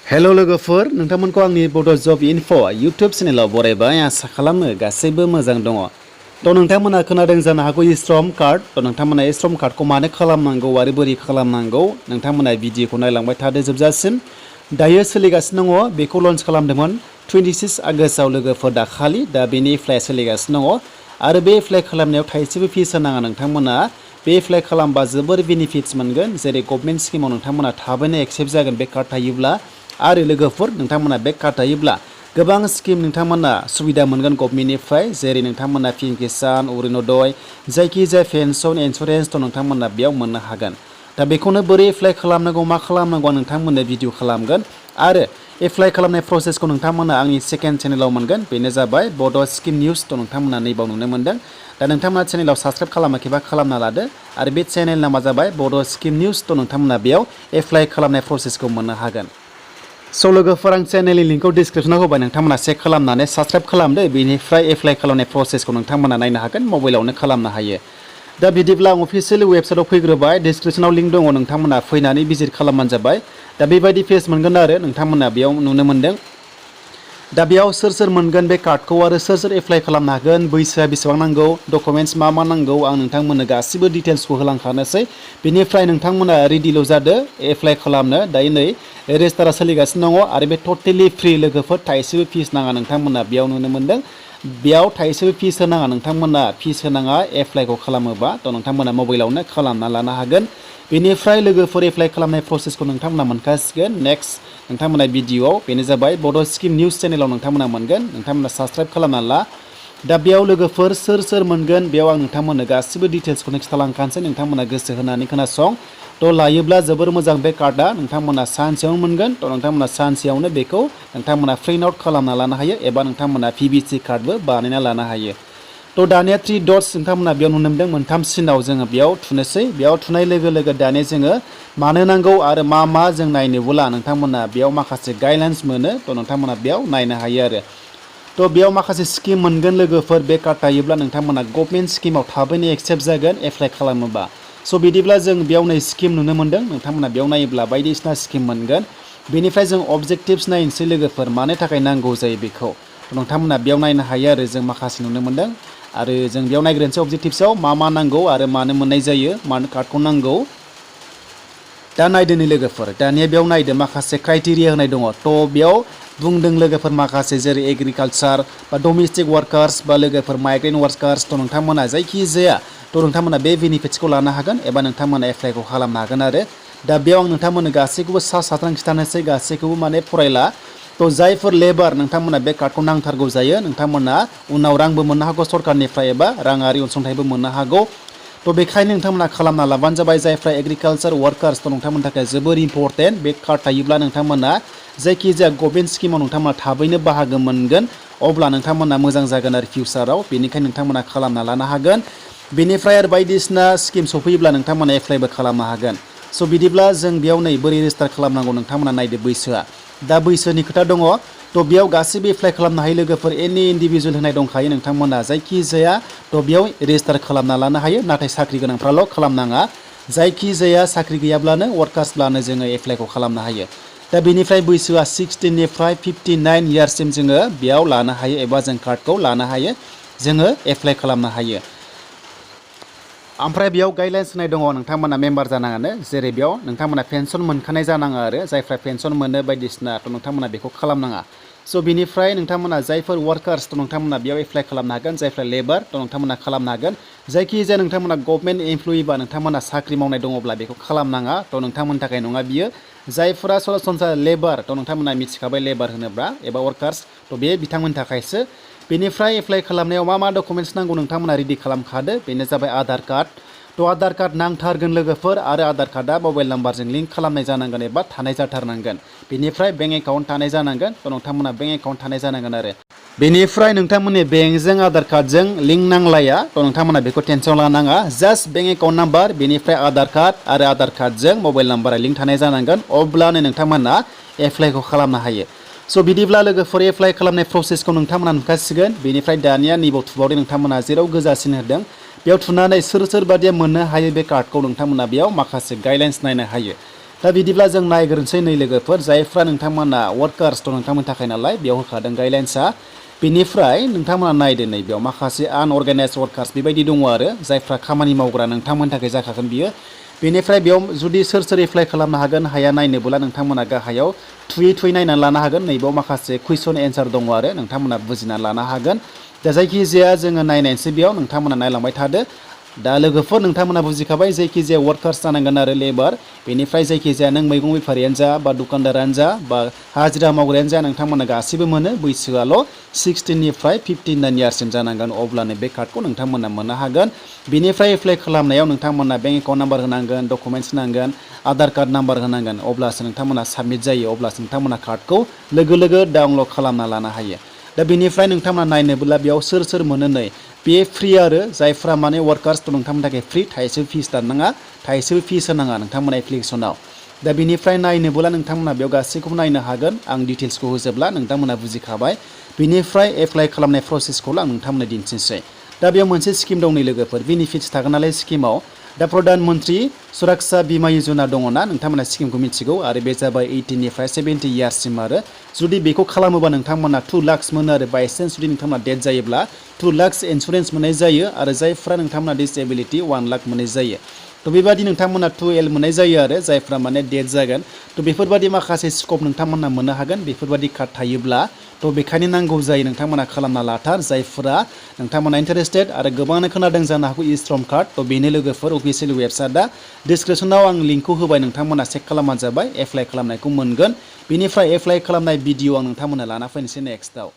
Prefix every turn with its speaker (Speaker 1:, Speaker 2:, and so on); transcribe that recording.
Speaker 1: hello लोगोफोर नोंथांमोनखौ आंनि बड' जब इनफो यूट्यूब चेनेलाव बरायबाय आसा खालामो गासैबो मोजां दङ थ' नोंथांमोना खोनादों जानो हागौ E-SHRAM कार्ड थ' नोंथांमोना E-SHRAM कार्डखौ मानो खालामनांगौ आरो बोरै खालामनांगौ नोंथांमोना भिडिअखौ नायलांबाय थादो जोबजासिम दायो सोलिगासिनो दङ बेखौ लन्च खालामदोंमोन 26 आगस्टआव लोगोफोर दाखालि दा बेनि एप्लाइ सोलिगासिनो दङ आरो बे एप्लाइ खालामनायाव थाइसेबो फिस होनाङा नोंथांमोना बे एप्लाइ खालामबा जोबोर बेनिफिट्स मोनगोन जेरै गभर्नमेन्ट स्किमाव नोंथांमोना थाबैनो एक्सेप्ट जागोन बे कार्ड थायोब्ला आरो लोगोफोर नोंथांमोना बे कार्ड थायोब्ला गोबां स्किम नोंथांमोना सुबिदा मोनगोन गभर्नमेन्टनिफ्राय जेरै नोंथांमोना पिएम किसान अरुणोदय जायखिजाया पेन्सन इन्सुरेन्स थ' नोंथांमोना बेयाव मोननो हागोन दा बेखौनो बोरै एप्लाइ खालामनांगौ मा खालामनांगौ आं नोंथांमोननो भिडिअ खालामगोन आरो एप्लाइ खालामनाय प्रसेसखौ नोंथांमोना आंनि सेकेन्ड चेनेलाव मोनगोन बेनो जाबाय बड' स्किम निउस थ' नोंथांमोना नैबाव नुनो मोनदों दा नोंथांमोना चेनेलाव साबस्क्राइब खालामाखैबा खालामना लादो आरो बे चेनेल नामा जाबाय बड' स्किम निउस थ' नोंथांमोना बेयाव एप्लाइ खालामनाय प्रसेसखौ मोननो हागोन स' लोगोफोर आं चेनेलनि लिंकखौ डिसक्रिपसनाव होबाय नोंथांमोना चेक खालामनानै साबस्क्राइब खालामदो बेनिफ्राय एप्लाइ खालामनाय प्रसेसखौ नोंथांमोना नायनो हागोन मबाइलावनो खालामनो हायो दा बिदिब्ला आं अफिसियेल वेबसाइटआव फैग्रोबाय डिसक्रिपसनाव लिंक दङ नोंथांमोना फैनानै भिजिट खालामबानो जाबाय दा बेबायदि पेज मोनगोन आरो नोंथांमोना बेयाव नुनो मोनदों दा बेयाव सोर मोनगोन बे कार्डखौ आरो सोर एप्लाइ खालामनो हागोन बैसोआ बेसेबां नांगौ डकुमेन्ट्स मा नांगौ आं नोंथांमोननो गासिबो डिटेल्सखौ होलांखानोसै बेनिफ्राय नोंथांमोना रेडिल' जादो एप्लाइ खालामनो दायो नै रेजिस्टारा सोलिगासिनो दङ आरो बे टटेलि फ्रि लोगोफोर थाइसेबो फिस नाङा नोंथांमोना बेयाव नुनो मोनदों बेयाव थाइसेबो फिस होनाङा नोंथांमोना फिस होनाङा एप्लाइखौ खालामोबा थ' नोंथांमोना मबाइलावनो खालामना लानो हागोन बेनिफ्राय लोगोफोर एप्लाइ खालामनाय प्रसेसखौ नोंथांमोना मोनखासिगोन नेक्स्ट नोंथांमोना भिडिअआव बेनो जाबाय बड' स्किम निउस चेनेलाव नोंथांमोना मोनगोन नोंथांमोना साबस्क्राइब खालामना ला दा बेयाव लोगोफोर सोर मोनगोन बेयाव आं नोंथांमोननो गासिबो डिटेल्सखौनो खिथालांखानोसै नोंथांमोना गोसो होनानै खोनासं थ' लायोब्ला जोबोर मोजां बे कार्डआ नोंथांमोना सानसेयावनो मोनगोन थ' नोंथांमोना सानसेयावनो बेखौ नोंथांमोना प्रिन्ट आउट खालामना लानो हायो एबा नोंथांमोना पिभिसि कार्डबो बानायना लानो हायो थ' दानिया 3 डट्स नोंथांमोना बेयाव नुनो मोनदों मोनथाम सिनाव जोङो बेयाव थुनोसै बेयाव थुनाय लोगो लोगो दानिया जोङो मानो नांगौ आरो मा जों नायनोबोला नोंथांमोना बेयाव माखासे गाइडलाइन्स मोनो थ' नोंथांमोना बेयाव नायनो हायो आरो थ' बेयाव माखासे स्किम मोनगोन लोगोफोर बे कार्ड थायोब्ला नोंथांमोना गभर्नमेन्ट स्किमाव थाबैनो एक्सेप्ट जागोन एप्लाइ खालामोबा स' बिदिब्ला जों बेयाव नै स्किम नुनो मोनदों नोंथांमोना बेयाव नायोब्ला बायदिसिना स्किम मोनगोन बेनिफ्राय जों अबजेक्टिभ्स नायनोसै लोगोफोर मानो थाखाय नांगौ जायो बेखौ नोंथांमोना बेयाव नायनो हायो आरो जों माखासे नुनो मोनदों आरो जों बेयाव नायग्रोनोसै अबजेक्टिभ्सआव मा नांगौ आरो मानो मोननाय जायो मानो कार्डखौ नांगौ दा नायदो नै लोगोफोर दानिया बेयाव नायदो माखासे क्राइटेरिया होनाय दङ थ' बेयाव बुंदों लोगोफोर माखासे जेरै एग्रिकालचार बा डमेस्टिक वार्कार्स बा लोगोफोर माइग्रेन्ट वार्कार्स थ' नोंथांमोना जायखिजाया थ' नोंथांमोना बे बेनिफिट्सखौ लानो हागोन एबा नोंथांमोना एप्लाइखौ खालामनो हागोन आरो दा बेयाव आं नोंथांमोननो गासैखौबो साथां खिथानोसै गासैखौबो माने फरायला थ' जायफोर लेबार नोंथांमोना बे कार्डखौ नांथारगौ जायो नोंथांमोना उनाव रांबो मोननो हागौ सरकारनिफ्राय एबा राङारि अनसुंथाइबो मोननो हागौ थ' बेखायनो नोंथांमोना खालामना लाबानो जाबाय जायफ्रा एग्रिकालचार वार्कार्स थ' नोंथांमोननि थाखाय जोबोर इम्परटेन्ट बे कार्ड थायोब्ला नोंथांमोना जायखिजाया गभर्नमेन्ट स्किमाव नोंथांमोना थाबैनो बाहागो मोनगोन अब्ला नोंथांमोना मोजां जागोन आरो फिउचाराव बेनिखायनो नोंथांमोना खालामना लानो हागोन बेनिफ्राय आरो बायदिसिना स्किम सफैयोब्ला नोंथांमोना एप्लाइबो खालामनो हागोन स' बिदिब्ला जों बेयाव नै बोरै रेजिस्टार खालामनांगौ नोंथांमोना नायदो बैसोआ दा बैसोनि खोथा दङ थ' बेयाव गासैबो एप्लाइ खालामनो हायो लोगोफोर एनि इन्डिभिजुवेल होनाय दंखायो नोंथांमोना जायखिजाया थ' बेयाव रेजिस्टार खालामना लानो हायो नाथाय साख्रि गोनांफ्राल' खालामनाङा जायखिजाया साख्रि गैयाब्लानो वार्कार्सब्लानो जोङो एप्लाइखौ खालामनो हायो दा बेनिफ्राय बैसोआ 16निफ्राय 59 इयार्ससिम जोङो बेयाव लानो हायो एबा जों कार्डखौ लानो हायो जोङो एप्लाइ खालामनो हायो ओमफ्राय बेयाव गाइडलाइन्स होनाय दङ नोंथांमोना मेम्बार जानाङानो जेरै बेयाव नोंथांमोना पेन्सन मोनखानाय जानाङा आरो जायफ्रा पेन्सन मोनो बायदिसिना थ' नोंथांमोना बेखौ खालामनाङा स' बिनिफ्राय नोंथांमोना जायफोर वार्कार्स थ' नोंथांमोना बेयाव एप्लाइ खालामनो हागोन जायफ्रा लेबार थ' नोंथांमोना खालामनो हागोन जायखिजाया नोंथांमोना गभर्नमेन्ट एमप्लयि बा नोंथांमोना साख्रि मावनाय दङब्ला बेखौ खालामनाङा थ' नोंथांमोननि थाखाय नङा बियो जायफोरा सरासनस्रा लेबार थ' नोंथांमोना मिथिखाबाय लेबार होनोब्ला एबा वार्कार्स थ' बे बिथांमोननि थाखायसो बेनिफ्राय एप्लाइ खालामनायाव मा डकुमेन्ट्स नांगौ नोंथांमोना रेडि खालामखादो बेनो जाबाय आधार कार्ड थ' आधार कार्ड नांथारगोन लोगोफोर आरो आधार कार्डआ मबाइल नाम्बारजों लिंक खालामनाय जानांगोन एबा थानाय जाथारनांगोन बेनिफ्राय बेंक एकाउन्ट थानाय जानांगोन थ' नोंथांमोना बेंक एकाउन्ट थानाय जानांगोन आरो बेनिफ्राय नोंथांमोननि बेंकजों आधार कार्डजों लिंक नांलाया थ' नोंथांमोना बेखौ टेनसन लानाङा जास्ट बेंक एकाउन्ट नाम्बार बेनिफ्राय आधार कार्ड आरो आधार कार्डजों मबाइल नाम्बारा लिंक थानाय जानांगोन अब्लानो नोंथांमोना एप्लाइखौ खालामनो हायो स' बिदिब्ला लोगोफोर एप्लाइ खालामनाय प्रसेसखौ नोंथांमोना नुखासिगोन बेनिफ्राय दानिया नैबाव थुबावदो नोंथांमोना जेराव गोजासिन होदों बेयाव थुनानै सोर बादिया मोननो हायो बे कार्डखौ नोंथांमोना बेयाव माखासे गाइडलाइन्स नायनो हायो दा बिदिब्ला जों नायग्रोनोसै नै लोगोफोर जायफ्रा नोंथांमोना वर्कार्स दं नोंथांमोननि थाखाय नालाय बेयाव होखादों गाइडलाइन्सआ बेनिफ्राय नोंथांमोना नायदो नै बेयाव माखासे आनअर्गानाइज्ड वर्कार्स बेबायदि दङ आरो जायफ्रा खामानि मावग्रा नोंथांमोननि थाखाय जाखागोन बियो बेनिफ्राय बेयाव जुदि सोर एप्लाइ खालामनो हागोन हाया नायनोब्ला नोंथांमोना गाहायाव थुयै नायनानै लानो हागोन नैबेयाव माखासे कुइसन एन्सार दङ आरो नोंथांमोना बुजिना लानो हागोन दा जायखिजाया जोङो नायनायसै बेयाव नोंथांमोना नायलांबाय थादो दा लोगोफोर नोंथांमोना बुजिखाबाय जायखिजाया वर्कार्स जानांगोन आरो लेबार बेनिफ्राय जायखिजाया नों मैगं बेफारियानो जा बा दखानदारानो जा बा हाजिरा मावग्रायानो जा नोंथांमोना गासिबो मोनो बैसोआल' 16 निफ्राय 59 इयार्ससिम जानांगोन अब्लानो बे कार्डखौ नोंथांमोना मोननो हागोन बेनिफ्राय एप्लाइ खालामनायाव नोंथांमोना बेंक एकाउन्ट नाम्बार होनांगोन डकुमेन्ट्स होनांगोन आधार कार्ड नाम्बार होनांगोन अब्लासो नोंथांमोना साबमिट जायो अब्लासो नोंथांमोना कार्डखौ लोगो डाउनलड खालामना लानो हायो दा बेनिफ्राय नोंथांमोना नायनोब्ला बेयाव सोर मोनो नै बे फ्रि आरो जायफ्रा माने वर्कार्स दं नोंथांमोननि थाखाय फ्रि थाइसेबो फिस दाननाङा थाइसेबो फिस होनाङा नोंथांमोना एप्लिकेसनाव दा बेनिफ्राय नायनोब्ला नोंथांमोना बेयाव गासैखौबो नायनो हागोन आं डिटेल्सखौ होजोबला नोंथांमोना बुजिखाबाय बेनिफ्राय एप्लाइ खालामनाय प्रसेसखौल' आं नोंथांमोननो दिन्थिनोसै दा बेयाव मोनसे स्किम दं नै लोगोफोर बेनिफिट्स थागोन नालाय स्किमाव दा प्रधान मन्त्रि सुरक्षा बीमा योजना दङना नोंथांमोना स्किमखौ मिथिगौ आरो बे जाबाय 18 निफ्राय 70 इयार्ससिम आरो जुदि बेखौ खालामोबा नोंथांमोना 2 लाख मोनो आरो बायसान्स जुदि नोंथांमोना डेथ जायोब्ला 2 लाख इन्सुरेन्स मोननाय जायो आरो जायफ्रा नोंथांमोना डिसेबिलिटि 1 लाख मोननाय जायो थ' बेबादि नोंथांमोना 2L मोननाय जायो आरो जायफ्रा माने डेथ जागोन थ' बेफोरबादि माखासे स्कप नोंथांमोना मोननो हागोन बेफोरबादि कार्ड थायोब्ला थ' बेखायनो नांगौ जायो नोंथांमोना खालामना लाथार जायफोरा नोंथांमोना इन्टारेस्टेड आरो गोबाङानो खोनादों जानो हागौ E-SHRAM कार्ड थ' बेनो लोगोफोर अफिसियेल वेबसाइटआ डिसक्रिपसनाव आं लिंकखौ होबाय नोंथांमोना चेक खालामबानो जाबाय एप्लाइ खालामनायखौ मोनगोन बेनिफ्राय एप्लाइ खालामनाय भिडिअ आं नोंथांमोननो लाना फैनोसै नेक्स्टआव